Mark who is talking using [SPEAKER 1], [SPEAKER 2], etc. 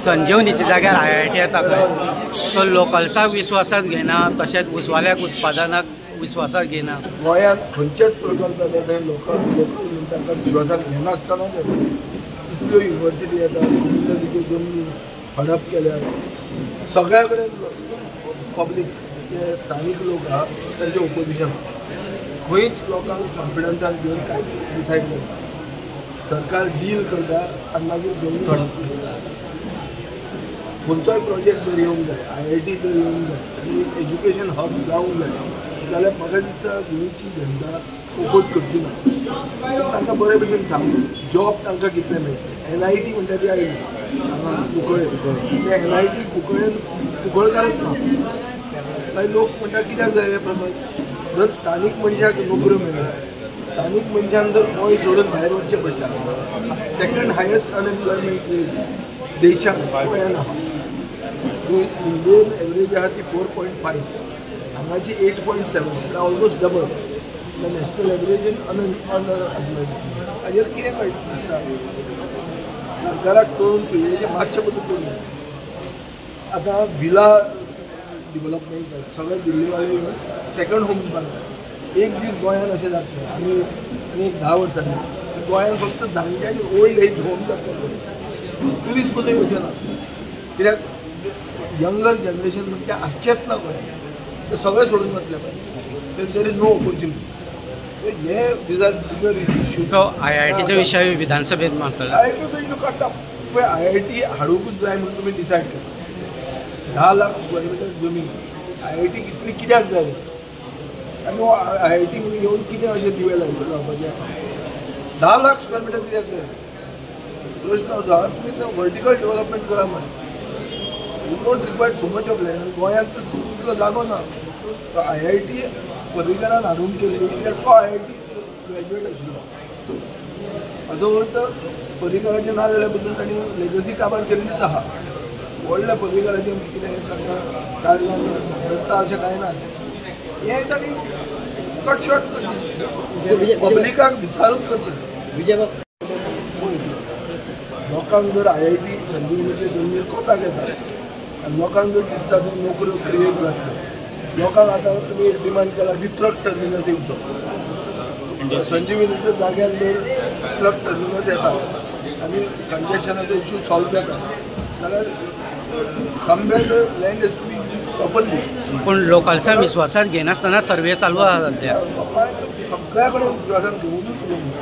[SPEAKER 1] संजीवनीच्या जाग्यार आयआयटी येता खंय, सो लोकल्साक विस्वासात घेना, तशेंच उसवाल्याक उत्पादनाक विस्वासात घेना.
[SPEAKER 2] गोंयांत खंयचेच प्रकल्प येता थंय लोकल म्हणून तांकां विश्वासात घेनासतनाच येता. इतल्यो युनिवर्सिटी येतात, गोविंद नदीच्यो जमनी हडप केल्या, सगळ्या कडेन पब्लीक जे स्थानीक लोक आहा तांचे ओपोजिशन आहा. खंयच लोकांक कॉन्फिडन्सान घेवन कांयच डिसायड करता. सरकार डील करता आनी मागीर जमनी हडप करता. खंयचोय प्रोजेक्ट जर येवंक जाय, आयआयटी जर येवंक जाय आनी एज्युकेशन हब जावंक जाय जाल्यार म्हाका दिसता गोंयची जनता ओपोज करची ना. तांकां बरे भशेन सांगून जॉब तांकां कितले मेळटले. एनआयटी म्हणटा ती आयली हांगा कुंकळे, ते एनआयटी कुंकळेन कुंकळकारच ना. मागीर लोक म्हणटा कित्याक जाय हे प्रकल्प, जर स्थानीक मनशाक नोकऱ्यो मेळना, स्थानीक मनशान जर गोंय सोडून भायर वचचें पडटा. सेकंड हायेस्ट अनएम्प्लॉयमेंट रेट देशांत गोंयान आहा. इंडियन एवरेज आहा ती 4.5, हांगाची 8.7, म्हळ्यार almost double the national average in unemployment. हाजेर कितें कळटा दिसता सरकाराक कळून पिळयेचें मातशें पसून करूंक. आतां विला डिवलपमेंट जाता, सगळे दिल्लीवाले येवन सेकंड होम्स बांदतात. एक दीस गोंयांत अशें जातलें आनी आनी एक 10 वर्सांनी गोंयांत फक्त जाणट्यांनी ओल्ड एज होम जातलें, ट्युरिस्ट पसून येवचे ना. कित्याक यंगर जनरेशन म्हणजे आसचेच ना गोंयांत, ते सगळें सोडून वतले पळय. There is no opportunity. हे these are bigger issues.
[SPEAKER 1] So आयआयटीचो विशय विधानसभेत मारतले.
[SPEAKER 2] आयआयटीचो इशू काडटा पळय. आयआयटी हाडूंकूच जाय म्हणून तुमी डिसायड केला. 10 लाख स्क्वेअर मिटर जमीन आयआयटी कितली कित्याक जाय आनी हो आयआयटी म्हणून येवन कितें अशें दिवे लावपाचें. 10 लाख स्क्वेअर मिटर कित्याक जाय प्रश्न आसा. तुमी वर्टिकल डेवलपमेंट करा मरे. You don't require so much of land. गोंयांत तर तितलो जागो ना. आयआयटी पर्रीकरान हाडून केल्ली कित्याक तो आयआयटी ग्रॅज्युएट आशिल्लो. हाजो अर्थ पर्रीकराचें ना जाल्यार पसून तांणी लेगसी काबार केल्लीच आहा. व्हडल्या पर्रीकराचें कितें तांकां काळजान धडधडटा अशें कांय ना. हें तांणी कट शॉर्ट करचें, पब्लिकाक विचारून करचें. लोकांक जर आयआयटी संजीवनीचे जमनीर कोताक येता आनी लोकांक जर दिसता थंय नोकऱ्यो क्रिएट जातल्यो, लोकांक आतां तुमी एक डिमांड केला की ट्रक टर्मिनस येवचो. संजीवनीच्या जाग्यार जर ट्रक टर्मिनस येता आनी कंजेशनाचो इशू सॉल्व जाता जाल्यार somewhere the land has to be used properly.
[SPEAKER 1] पूण लोकल्सां विस्वासात घेनासतना सर्वे चालू आहा सद्या.
[SPEAKER 2] सगळ्या कडेन विश्वासान घेवनूच उलोवंक.